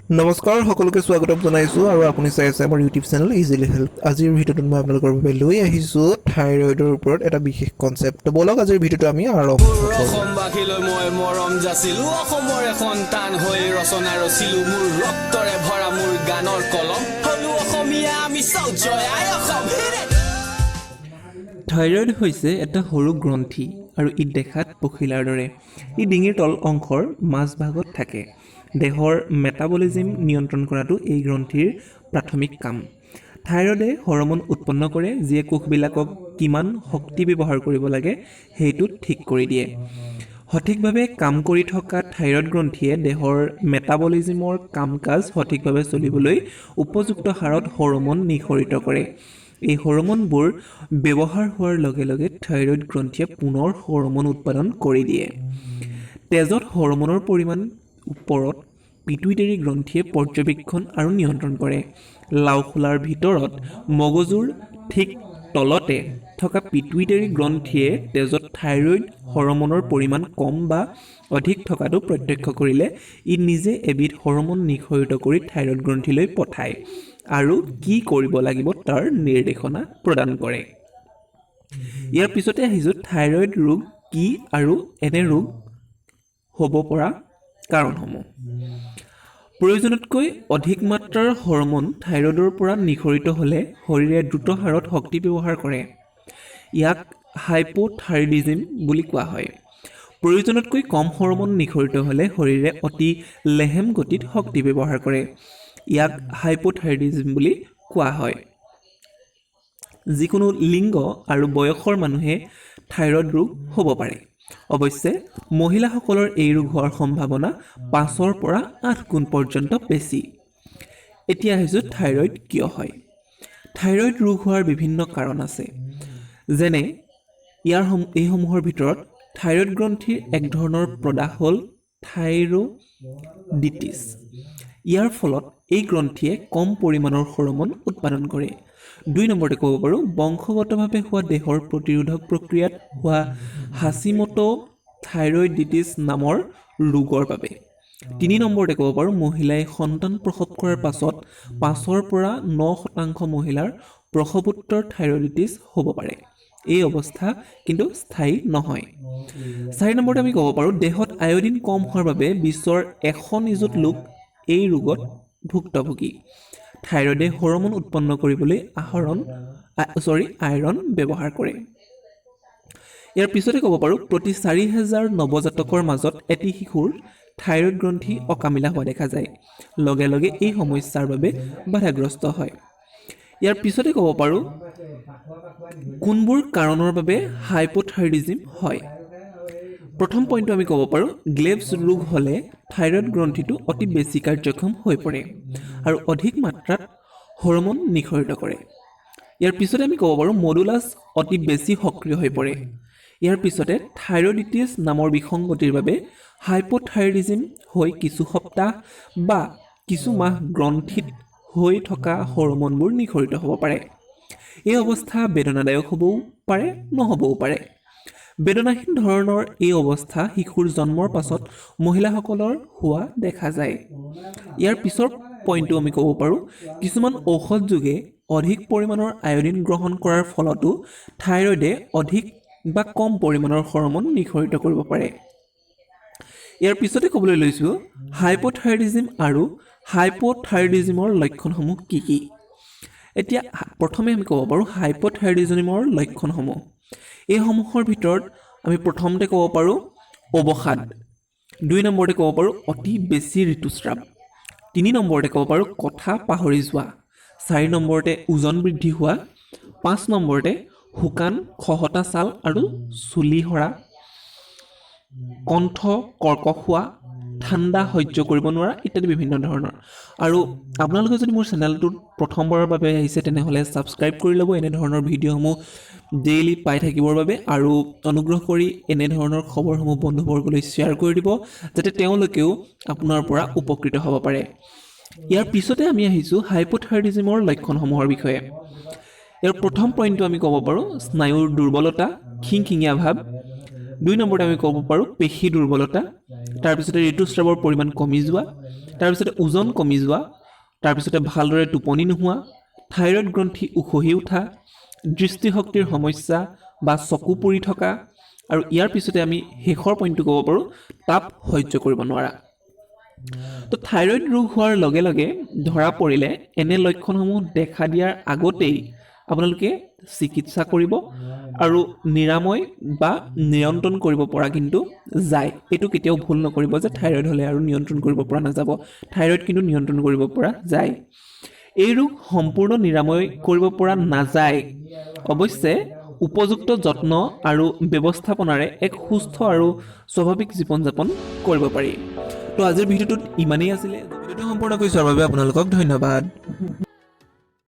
নমস্কাৰ, সকলোকে স্বাগতম জনাইছোঁ আৰু আপুনি চাই আছে আমাৰ ইউটিউব চেনেল ইজিলি হেল্প। আজিৰ ভিডিঅ'টোত মই আপোনালোকৰ বাবে লৈ আহিছোঁ থাইৰইডৰ ওপৰত এটা বিশেষ কনচেপ্ট। তো ব'লক, আজিৰ ভিডিঅ'টো আমি আৰম্ভ কৰোঁ। অসমবাসীলৈ মই মৰম যাচিলো। অসমৰে সন্তান হৈ ৰচনা ৰচিলো। মোৰ ৰক্তৰে ভৰা মোৰ গানৰ কলম। হলো অসমীয়া আমি চাওঁ, জয় আই অসম। থাইৰইড হৈছে এটা সৰু গ্ৰন্থি আৰু ই দেখাত পখিলাৰ দৰে। ই ডিঙিৰ তল অংশৰ মাজভাগত থাকে। দেহৰ মেটাবলিজিম নিয়ন্ত্ৰণ কৰাটো এই গ্ৰন্থিৰ প্ৰাথমিক কাম। থাইৰইডে হৰম'ন উৎপন্ন কৰে, যিয়ে কোষবিলাকক কিমান শক্তি ব্যৱহাৰ কৰিব লাগে সেইটো ঠিক কৰি দিয়ে। সঠিকভাৱে কাম কৰি থকা থাইৰইড গ্ৰন্থিয়ে দেহৰ মেটাবলিজিমৰ কাম কাজ সঠিকভাৱে চলিবলৈ উপযুক্ত হাৰত হৰম'ন নিঃসৰিত কৰে। এই হৰম'নবোৰ ব্যৱহাৰ হোৱাৰ লগে লগে থাইৰইড গ্ৰন্থিয়ে পুনৰ হৰম'ন উৎপাদন কৰি দিয়ে। তেজত হৰম'নৰ পৰিমাণ ওপৰত পিটুইটেৰী গ্ৰন্থিয়ে পৰ্যবেক্ষণ আৰু নিয়ন্ত্ৰণ কৰে। লাওখোলাৰ ভিতৰত মগজুৰ ঠিক তলতে থকা পিটুইটেৰী গ্ৰন্থিয়ে তেজত থাইৰইড হৰম'নৰ পৰিমাণ কম বা অধিক থকাটো প্ৰত্যক্ষ কৰিলে ই নিজে এবিধ হৰম'ন নিঃসৰিত কৰি থাইৰইড গ্ৰন্থিলৈ পঠায় আৰু কি কৰিব লাগিব তাৰ নিৰ্দেশনা প্ৰদান কৰে। ইয়াৰ পিছতে আহিছোঁ থাইৰইড ৰোগ কি আৰু এনে ৰোগ হ'ব পৰা কাৰণসমূহ। প্ৰয়োজনতকৈ অধিক মাত্ৰাৰ হৰম'ন থাইৰইডৰ পৰা নিঃসৰিত হ'লে শৰীৰে দ্ৰুত হাৰত শক্তি ব্যৱহাৰ কৰে। ইয়াক হাইপ'থাইৰইডিজিম বুলি কোৱা হয়। প্ৰয়োজনতকৈ কম হৰম'ন নিঃসৰিত হ'লে শৰীৰে অতি লেহেম গতিত শক্তি ব্যৱহাৰ কৰে। ইয়াক হাইপ'থাইৰইডিজিম বুলি কোৱা হয়। যিকোনো লিংগ আৰু বয়সৰ মানুহে থাইৰইড ৰোগ হ'ব পাৰে। অৱশ্যে মহিলাসকলৰ এই ৰোগ হোৱাৰ সম্ভাৱনা 5ৰ পৰা 8 গুণ পৰ্যন্ত বেছি। এতিয়া আহিছোঁ থাইৰইড কিয় হয়। থাইৰইড ৰোগ হোৱাৰ বিভিন্ন কাৰণ আছে। যেনে এইসমূহৰ ভিতৰত থাইৰইড গ্ৰন্থিৰ এক ধৰণৰ প্ৰদাহ হ'ল থাইৰইডিটিছ। ইয়াৰ ফলত এই গ্ৰন্থিয়ে কম পৰিমাণৰ হৰম'ন উৎপাদন কৰে। 2 নম্বৰতে ক'ব পাৰোঁ, বংশগতভাৱে হোৱা দেহৰ প্ৰতিৰোধক প্ৰক্ৰিয়াত হোৱা হাচিমটো থাইৰইডিটিছ নামৰ ৰোগৰ বাবে। 3 নম্বৰতে ক'ব পাৰোঁ, মহিলাই সন্তান প্ৰসৱ কৰাৰ পাছত 5ৰ পৰা 9% মহিলাৰ প্ৰসৱোত্তৰ থাইৰইডিটিছ হ'ব পাৰে। এই অৱস্থা কিন্তু স্থায়ী নহয়। 4 নম্বৰতে আমি ক'ব পাৰোঁ, দেহত আয়ডিন কম হোৱাৰ বাবে বিশ্বৰ 100 নিযুত লোক এই ৰোগত ভুক্তভোগী। থাইৰইডে হৰম'ন উৎপন্ন কৰিবলৈ আহৰণ চৰি আইৰণ ব্যৱহাৰ কৰে। ইয়াৰ পিছতে ক'ব পাৰোঁ, প্ৰতি 4000 নৱজাতকৰ মাজত এটি শিশুৰ থাইৰইড গ্ৰন্থি অকামিলা হোৱা দেখা যায়। লগে লগে এই সমস্যাৰ বাবে বাধাগ্ৰস্ত হয়। ইয়াৰ পিছতে ক'ব পাৰোঁ, কোনবোৰ কাৰণৰ বাবে হাইপ'থাইৰইডিজিম হয়। প্ৰথম পইণ্টটো আমি ক'ব পাৰোঁ, গ্ৰেভছ ৰোগ হ'লে থাইৰইড গ্ৰন্থিটো অতি বেছি কাৰ্যক্ষম হৈ পৰে আৰু অধিক মাত্ৰাত হৰম'ন নিঃসৰিত কৰে। ইয়াৰ পিছতে আমি ক'ব পাৰোঁ, মডুলাছ অতি বেছি সক্ৰিয় হৈ পৰে। ইয়াৰ পিছতে থাইৰইডিটিছ নামৰ বিসংগতিৰ বাবে হাইপ'থাইৰইডিজিম হৈ কিছু সপ্তাহ বা কিছু মাহ গ্ৰন্থিত হৈ থকা হৰম'নবোৰ নিঃসৰিত হ'ব পাৰে। এই অৱস্থা বেদনাদায়ক হ'বও পাৰে, নহ'বও পাৰে। বেদনাহীন ধৰণৰ এই অৱস্থা শিশুৰ জন্মৰ পাছত মহিলাসকলৰ হোৱা দেখা যায়। ইয়াৰ পিছৰ পইণ্টটো আমি ক'ব পাৰোঁ, কিছুমান ঔষধ যোগে অধিক পৰিমাণৰ আয়ডিন গ্ৰহণ কৰাৰ ফলতো থাইৰইডে অধিক বা কম পৰিমাণৰ হৰম'ন নিঃসৰিত কৰিব পাৰে। ইয়াৰ পিছতে ক'বলৈ লৈছোঁ, হাইপ'থাইৰইডিজিম আৰু হাইপ'থাইৰইডিজিমৰ লক্ষণসমূহ কি কি। এতিয়া প্ৰথমে আমি ক'ব পাৰোঁ হাইপ'থাইৰইডিজিমৰ লক্ষণসমূহ। এইসমূহৰ ভিতৰত আমি প্ৰথমতে ক'ব পাৰোঁ অৱসাদ, 2 নম্বৰতে ক'ব পাৰোঁ অতি বেছি ঋতুস্ৰাৱ, 3 নম্বৰতে ক'ব পাৰোঁ কথা পাহৰি যোৱা, 4 নম্বৰতে ওজন বৃদ্ধি হোৱা, 5 নম্বৰতে শুকান খহটা ছাল আৰু চুলি সৰা, কণ্ঠ কৰ্কশ হোৱা, ঠাণ্ডা সহ্য কৰিব নোৱাৰা ইত্যাদি বিভিন্ন ধৰণৰ। আৰু আপোনালোকে যদি মোৰ চেনেলটোত প্ৰথমবাৰৰ বাবে আহিছে, তেনেহ'লে ছাবস্ক্ৰাইব কৰি ল'ব এনেধৰণৰ ভিডিঅ'সমূহ ডেইলি পাই থাকিবৰ বাবে। আৰু অনুগ্ৰহ কৰি এনেধৰণৰ খবৰসমূহ বন্ধুবৰ্গলৈ শ্বেয়াৰ কৰি দিব, যাতে তেওঁলোকেও আপোনাৰ পৰা উপকৃত হ'ব পাৰে। ইয়াৰ পিছতে আমি আহিছোঁ হাইপ'থাইৰইডিজিমৰ লক্ষণসমূহৰ বিষয়ে। ইয়াৰ প্ৰথম পইণ্টটো আমি ক'ব পাৰোঁ স্নায়ুৰ দুৰ্বলতা, খিংখিঙীয়া ভাৱ। 2 নম্বৰতে আমি ক'ব পাৰোঁ পেশী দুৰ্বলতা, তাৰপিছতে ঋতুস্ৰাৱৰ পৰিমাণ কমি যোৱা, তাৰপিছতে ওজন কমি যোৱা, তাৰপিছতে ভালদৰে টোপনি নোহোৱা, থাইৰইড গ্ৰন্থি উখহি উঠা, দৃষ্টিশক্তিৰ সমস্যা বা চকু পুৰি থকা, আৰু ইয়াৰ পিছতে আমি শেষৰ পইণ্টটো ক'ব পাৰোঁ তাপ সহ্য কৰিব নোৱাৰা। তো থাইৰইড ৰোগ হোৱাৰ লগে লগে ধৰা পৰিলে এনে লক্ষণসমূহ দেখা দিয়াৰ আগতেই আপোনালোকে চিকিৎসা কৰিব আৰু নিৰাময় বা নিয়ন্ত্ৰণ কৰিব পৰা কিন্তু যায়। এইটো কেতিয়াও ভুল নকৰিব যে থাইৰইড হ'লে আৰু নিয়ন্ত্ৰণ কৰিব পৰা নাযাব। থাইৰইড কিন্তু নিয়ন্ত্ৰণ কৰিব পৰা যায়। এই ৰোগ সম্পূৰ্ণ নিৰাময় কৰিব পৰা নাযায়। অৱশ্যে উপযুক্ত যত্ন আৰু ব্যৱস্থাপনাৰে এক সুস্থ আৰু স্বাভাৱিক জীৱন যাপন কৰিব পাৰি। তো আজিৰ ভিডিঅ'টোত ইমানেই আছিলে। ভিডিঅ'টো সম্পূৰ্ণকৈ চোৱাৰ বাবে আপোনালোকক ধন্যবাদ।